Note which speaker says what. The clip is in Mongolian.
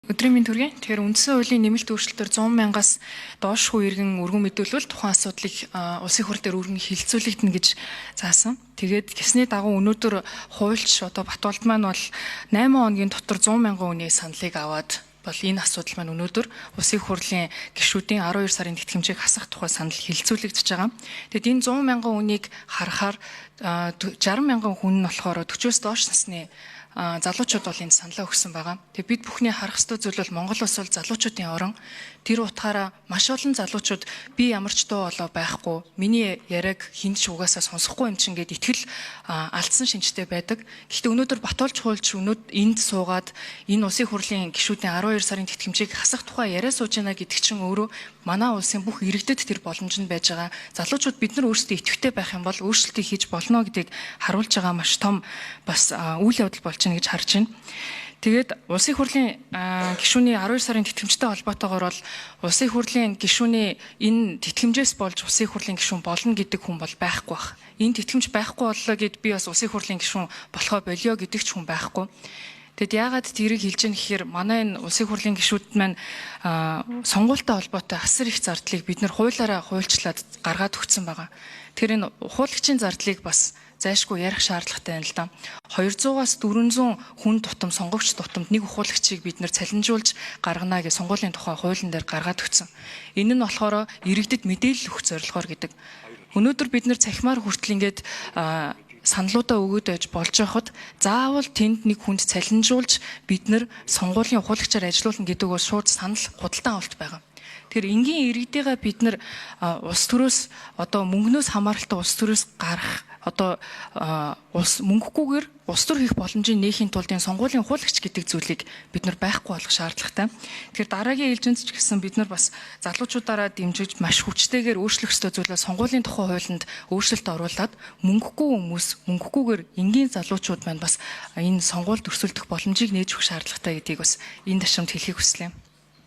Speaker 1: Өдрийн мэнд хүргэе. Тэгэхээр үндсэн хуулийн нэмэлт өөрчлөлтөөр 100 мянгаас доошгүй иргэн өргөн мэдүүлвэл тухайн асуудлыг улсын хурал дээр өргөн хилцүүлэгдэнэ гэж заасан. Тэгээд гэсний дагуу өнөөдөр хуульч одоо Батболд маань бол 8 хоногийн дотор 100 мянган хүний саналыг аваад бол энэ асуудал маань өнөөдөр Улсын хурлын гишүүдийн 12 сарын тэтгэмжийг хасах тухай санал хилцүүлэгдэж байгаа. Тэгэд энэ 100 мянган хүнийг харахаар 60 мянган хүн нь болохоор 40-оос доош насны залуучууд бол энд саналаа өгсөн байгаа. Тэгээ бид бүхний харах ёстой зүйл бол Монгол улс бол залуучуудын орон. Тэр утгаараа маш олон залуучууд би ямар ч дуу олоо байхгүй, миний яриаг хэн ч угаасаа сонсохгүй юм чинь гэд итгэл алдсан шинжтэй байдаг. Гэхдээ өнөөдөр Батулж хуульч өнөөд энд суугаад энэ улсын хурлын гишүүдийн 12 сарын тэтгэмжийг хасах тухай яриа сууж байна гэдэг чинь өөрөө манай улсын бүх иргэдэд тэр боломж нь байж байгаа. Залуучууд бид нар өөрсдөө идэвхтэй байх юм бол өөрчлөлтийг хийж болно гэдгийг харуулж байгаа маш том бас үйл явдал болж байна гэж харж байна. Тэгээд улсын хурлын гишүүний 12 сарын тэтгэмжтэй холбоотойгоор бол улсын хурлын гишүүний энэ тэтгэмжээс болж улсын хурлын гишүүн болно гэдэг хүн бол байхгүй бах. Энэ тэтгэмж байхгүй боллоо гэд би бас улсын хурлын гишүүн болохоо болио гэдэг ч хүн байхгүй. Тэгэд яагаад тэрийг хэлж яах гэхээр манай энэ улсын хурлын гишүүд маань сонгуультай холбоотой асар их зардлыг бид нар хуулиараа хуульчлаад гаргаад өгсөн байгаа. Тэгэхээр энэ ухуулагчийн зардлыг бас зайлшгүй ярих шаардлагатай байна л да. 200-аас 400 хүн тутам сонгогч тутамд нэг ухуулагчийг бид нэр цалинжуулж гаргана гэж сонгуулийн тухай хуулийн дээр гаргаад өгсөн. Энэ нь болохоор иргэдэд мэдээлэл өгөх зорилгоор гэдэг. Өнөөдөр бид нэр цахимаар хүртэл ингээд саналуудаа өгөөд байж болж байхад заавал тэнд нэг хүнд цалинжуулж бид нэр сонгуулийн ухуулагчаар ажилуулна гэдэг бол шууд санал худалдан авалт байгаа. Тэгэхээр энгийн иргэдийгээ бид нар улс төрөөс одоо мөнгнөөс хамааралтай улс төрөөс гарах одоо улс мөнгөгүйгээр улс төр хийх боломжийг нээхийн тулд энэ сонгуулийн ухуулагч гэдэг зүйлийг бид нар байхгүй болох шаардлагатай. Тэгэхээр дараагийн ээлжинд ч гэсэн бид нар бас залуучуудаараа дэмжиж маш хүчтэйгээр өөрчлөх ёстой зүйлээ сонгуулийн тухай хуулинд өөрчлөлт оруулаад мөнгөгүй хүмүүс мөнгөгүйгээр энгийн залуучууд маань бас энэ сонгуульд өрсөлдөх боломжийг нээж өгөх шаардлагатай гэдгийг бас энэ ташрамд хэлэхийг хүслээ.